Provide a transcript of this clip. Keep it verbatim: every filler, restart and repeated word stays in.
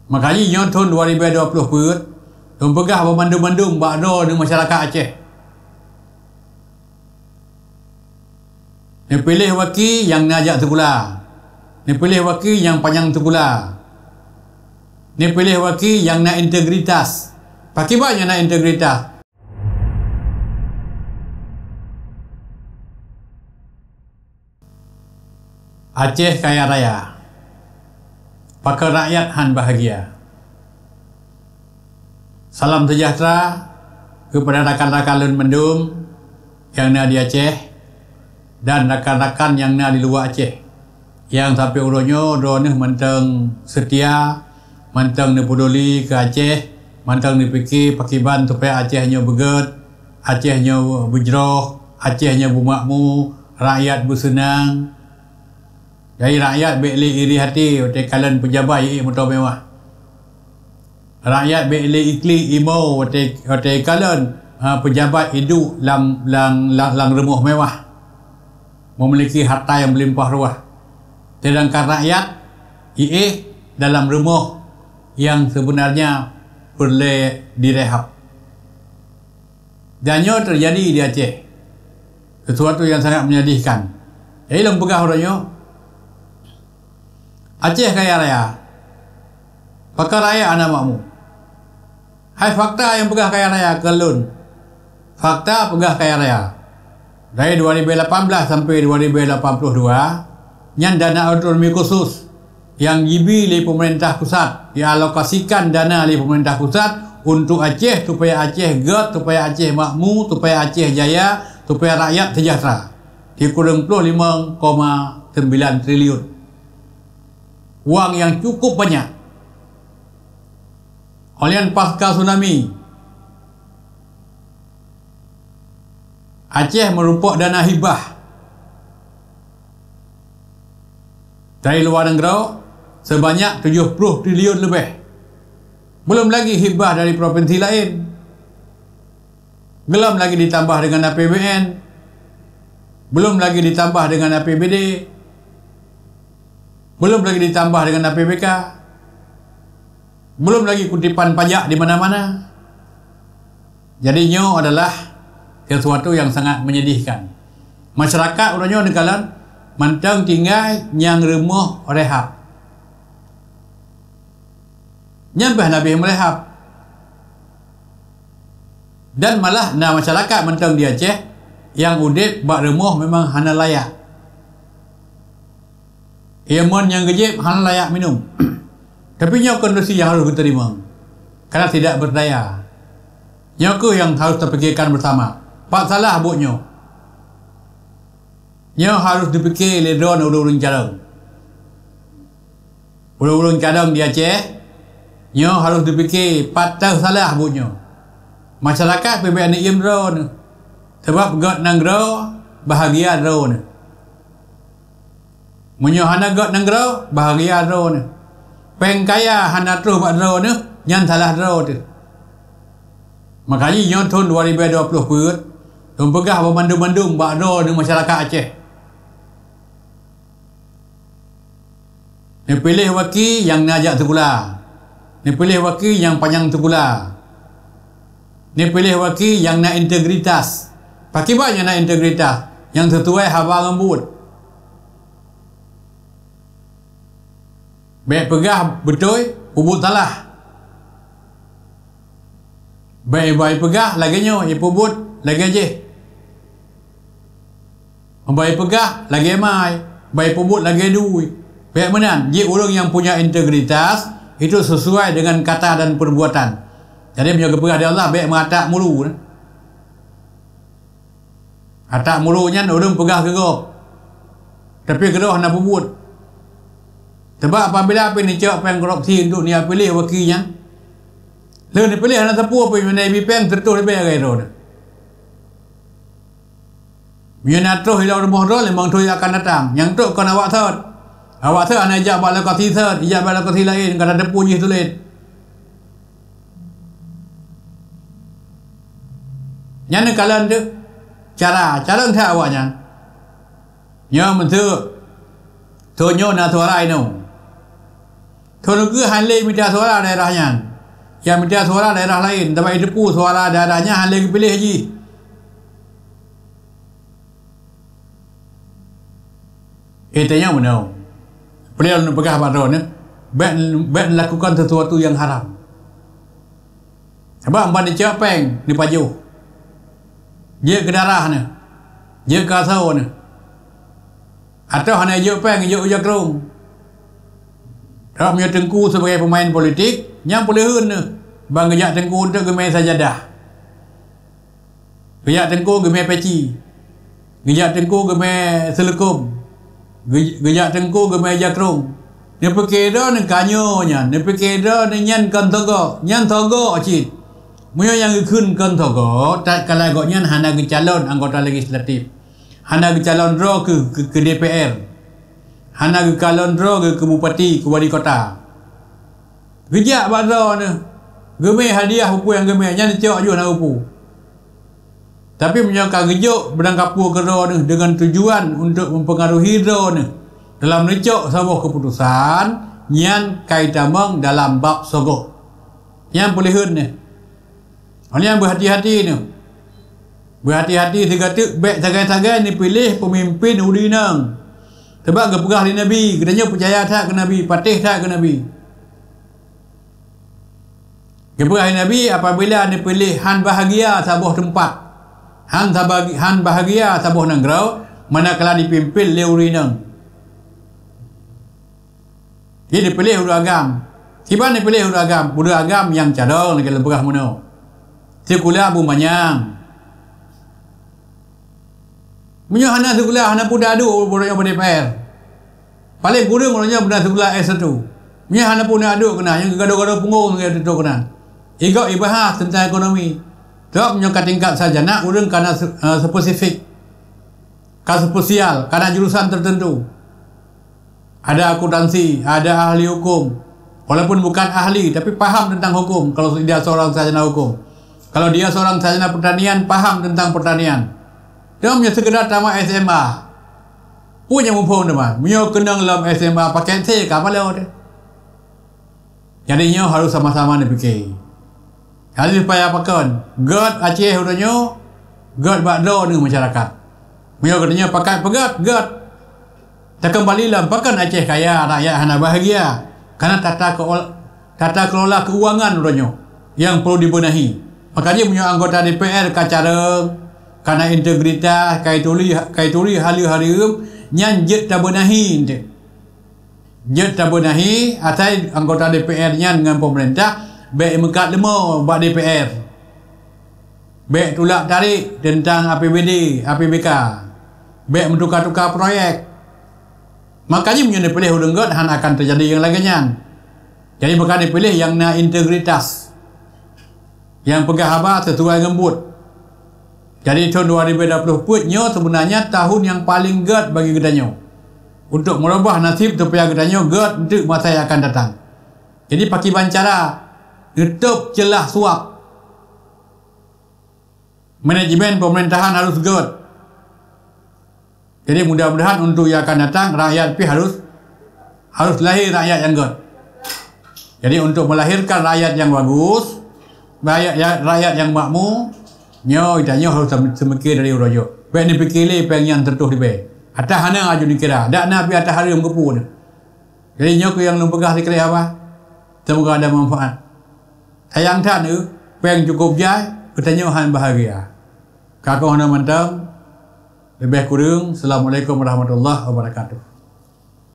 Maka jih nyoe thon dua ribèe dua ploh peuet, lôn peugah bak mandum-mandum bak droeneuh masyarakat Aceh. Neupiléh waki nyang na jak sikula. Neupiléh waki nyang panyang sikula. Neupiléh waki nyang na integritas. Pakriban nyang na integritas? Aceh kaya raya, pakon rakyat han bahagia. Salam sejahtera kepada rakan-rakan lôn mandum nyang na di Aceh dan rakan-rakan nyang na di luwa Aceh. Nyang sampoe uroe nyoe droeneuh mantong seutia, mantong neupeduli keu Aceh, mantong neupike pakriban supaya Aceh nyoe beugét, Aceh nyoe beujroh, Aceh nyoe beumakmu, rakyat beuseunang. Jadi rakyat bèk lé iri até watèe kalon peujabat jiék moto mewah. Rakyat bèk lé iklik imo watèe, watèe kalon, ha, peujabat iduek lam, lam, lam, lam rumoh mewah, memiliki harta yang melimpah ruah. Sedangkan rakyat jiéh dalam rumoh yang sebenarnya peureulèe direhab. Dan nyoe teujadi di Aceh, sesuatu nyang sangat menyedihkan. Jadi lôn peugah uroe nyoe, Aceh kaya raya, pakon rakyat hana makmu. Hai fakta nyang peugah kaya raya keu lôn. Fakta peugah kaya raya. Dari dua ribèe lapan blah sampai dua ribèe lapan ploh dua, nyan dana otonomi khusus nyang jibi lé peumeurintah pusat, dialokasikan dana lé peumeurintah pusat untuk Aceh, supaya Aceh gét, supaya Aceh makmu, supaya Aceh jaya, supaya rakyat sejahtera. Sikureueng ploh limong koma sembilan triliun. Wang nyang cukup banyak. Óh lheueh pasca tsunami, Aceh meureumpok dana hibah dari luwa nanggroe seubanyak tujoh ploh triliun leubeh. Belum lagi hibah dari provinsi laén. Belum lagi ditambah dengan A P B N. Belum lagi ditambah dengan A P B D. Belum lagi ditambah dengan A P B K. Belum lagi kutipan pajak di mana-mana. Jadi nyoe adalah sesuatu yang sangat menyedihkan. Masyarakat uroe nyoe neukalon mantong tinggai nyang rumoh rehab. Nyan pih hana beh meurehab. Dan malah na masyarakat mantong di Aceh nyang udeb bak rumoh memang hana layak. Ie mon nyang geujieb hana layak minum. Tapi nyoe kondisi nyang harôh geuteurimong, karena tidak berdaya. Nyoe kheueh nyang harôh tapikirkan beusama. Pat salah buet nyoe? Nyoe harôh dipike lé droeneuh ureuëng-ureuëng carông. Ureuëng-ureuëng carông di Aceh, nyoe harôh dipike pat teuh salah buet nyoe. Masyarakat pih bèk neuiem droeneuh, sabab gét nanggroe bahagia droeneuh. Meunyoe hana gét nanggroe, bahagia droeneuh. Péng kaya hana troh bak droeneuh, nyan salah droe teuh. Maka jih nyoe thon dua ribèe dua ploh peuet, lôn peugah bak mandum-mandum bak droeneuh masyarakat Aceh. Neupiléh waki nyang na jak sikula. Neupiléh waki nyang panyang sikula. Neupiléh waki nyang na integritas. Pakriban nyang na integritas, nyang sisuai haba ngon buet. Bèk peugah beutôi, peubuet salah. Bèk, bèk peugah lagèe nyoe, ipeubuet lagèe jéh. Bèk peugah lagèe mai, bèk peubuet lagèe dui. Bèk meunan, jih ureuëng nyang punya integritas itu sesuai dengan kata dan perbuatan. Jadi meunyoe geupeugah di Allah, bèk meuatak mulu. Atak mulu nyan ureuëng peugah keu gob, tapi keudroe hana peubuet. Sebab apabila pih neucok péng korupsi untuk neupiléh waki nyan, lheueh neupiléh hana sapeue pih, meunyoe ibi péng siratoh leubeh agak droe. Meunyoe na troh ilong rumoh droe, limong troh akan datang. Nyang trok kon awak sot. Awak sot hana ijak bak lokasi sot, ijak bak lokasi laén, ka tateupeue jih sulet. Nyan neukalon teuh cara, cara that awaknyan. Nyoe meuseu, thon nyoe na suara inoe. Thôn ukeue hana lé mita suara daerah nyan. Nyang mita suara daerah laén, sabab jiteupeue suara daerah nyan hana lé geupiléh jih. Eh, tanyong meunoe. Peuleueh lôn peugah bak droeneuh, bék, bék lakukan sesuatu nyang haram. Sabab ban icok péng neupajoh. Jeuet keu darah neuh. Jeuet keu asoe neuh. Atawa hana jok péng, jok u jakrong. Sabab meunyoe teungku sebagai pemain politik, nyan peuleuheun neuh. Ban geujak teungku untuk geumè sajadah. Geujak teungku geumè peci. Geujak teungku geumè seuleukom. Geu-, geujak teungku geumè jakrong. Neupike droeneuh ka nyoe nyan, neupike droeneuh nyan kon sogok, nyan sogok cit. Meunyoe nyang geukheun kon sogok, tatkala gobnyan hana geucalon anggota legislatif, hana geucalon droe keu, keu, keu D P R, hana geucalon droe keu, keu bupati, keu wali kota. Geujak bak droeneuh, geumè hadiah peue nyang geumè, nyan cok jeuet na peue. Tapi meunyoe ka geujok beudang kapue keu droeneuh deungon tujuan untuk mempengaruhi droeneuh dalam neucok saboh keuputusan, nyan ka itamong dalam bab sogok. Nyan peuleuheun neuh. Nyan beuhati-hati neuh. Beuhati-hati sigoe teuk bék sagai-sagai neupiléh peumimpén ureueng inong. Sabab geupeugah lé Nabi, geutanyoe peucaya that keu Nabi, patéh that keu Nabi. Geupeugah lé Nabi, apabila neupiléh han bahagia saboh teumpat, han sabagi-, han bahagia saboh nanggroe, manakala dipimpén lé ureueng inong. Jadi neupiléh ureueng agam. Kiban neupiléh ureueng agam? Ureueng agam nyang cadong lagèe lôn peugah meunoe. Sikula bumanyang. Meunyoe hana sikula, hana peue taduek ureueng nyoe bak D P R. Paléng kureueng ureueng nyoe beuna sikula S satu. Meunyoe hana peue taduek keunan, nyang geugadôh-gadôh punggong lagèe tutoe keunan. Igob ibahas teuntang ekonomi. Sabab meunyoe ka tingkat sarjana, ureueng ka na se-, eh, spesifik. Ka spesial, ka na jurusan tertentu. Ada akuntansi, ada ahli hukum. Walaupun bukan ahli, tapi paham tentang hukum kalau dia seorang sarjana hukum. Kalau dia seorang sarjana pertanian, paham tentang pertanian. Dia hanya sekedar tamat S M A. Pun nyang muphom teuma. Meunyoe keunong lom S M A paket C ka paloe teuh. Jadi nyoe harus sama-sama neupiké. Jadi supaya pakon, gét Aceh uroe nyoe, gét bak droeneuh masyarakat. Meunyoe geutanyoe pakat peugét, gét. Takeumbali lom, pakon Aceh kaya, rakyat hana bahagia. Karena tata keol-, tata kelola keuangan uroe nyoe nyang perlu dibenahi. Makanya meunyoe anggota D P R ka carông, ka na integritas, ka ituri, ka ituri haleue-haleue, nyan jeuet tabenahi enteuk. Jeuet tabeunahi, asai anggota D P R nyan ngon pemerintah bèk meukat leumo bak D P R. Bèk tulak tarék teuntang A P B D, A P B K. Bèk meutuka-tuka proyek. Makanya meunyoe neupiléh ureueng gét, hana akan teujadi nyang lagèe nyan. Jadi, meukat neupiléh nyang na integritas. Nyang peugah haba sesuai ngon buet. Jadi, thôn dua ribu dua puluh peuet nyoe seubeunanya tahun nyang paleng gét bagi geutanyoe untuk meurubah naseb supaya geutanyoe gét enteuk masa nyang akan datang. Jadi, pakriban cara neutôb ceulah suap. Manajemen peumeurintahan harôh gét. Jadi, mudah-mudahan untuk nyang akan datang, rakyat pih harôh, harôh lahé rakyat nyang gét. Jadi, untuk melahirkan rakyat nyang bagus, rakyat, rakyat nyang makmu, nyoe geutanyoe harôh seumike dari uroe nyoe. Bèk neupiké lé péng nyan teutoh leubeh. Atawa hana aju neukira, dak na pih atawa hareuem keupeue. Jadi, nyoe keuh nyang lôn peugah sikrék haba. Seumoga ada manfaat. Sayang that, péng cukup jai, geutanyoe han bahagia. Ka keuh hana mantong, leubeh kureueng, Assalamualaikum warahmatullahi wabarakatuh.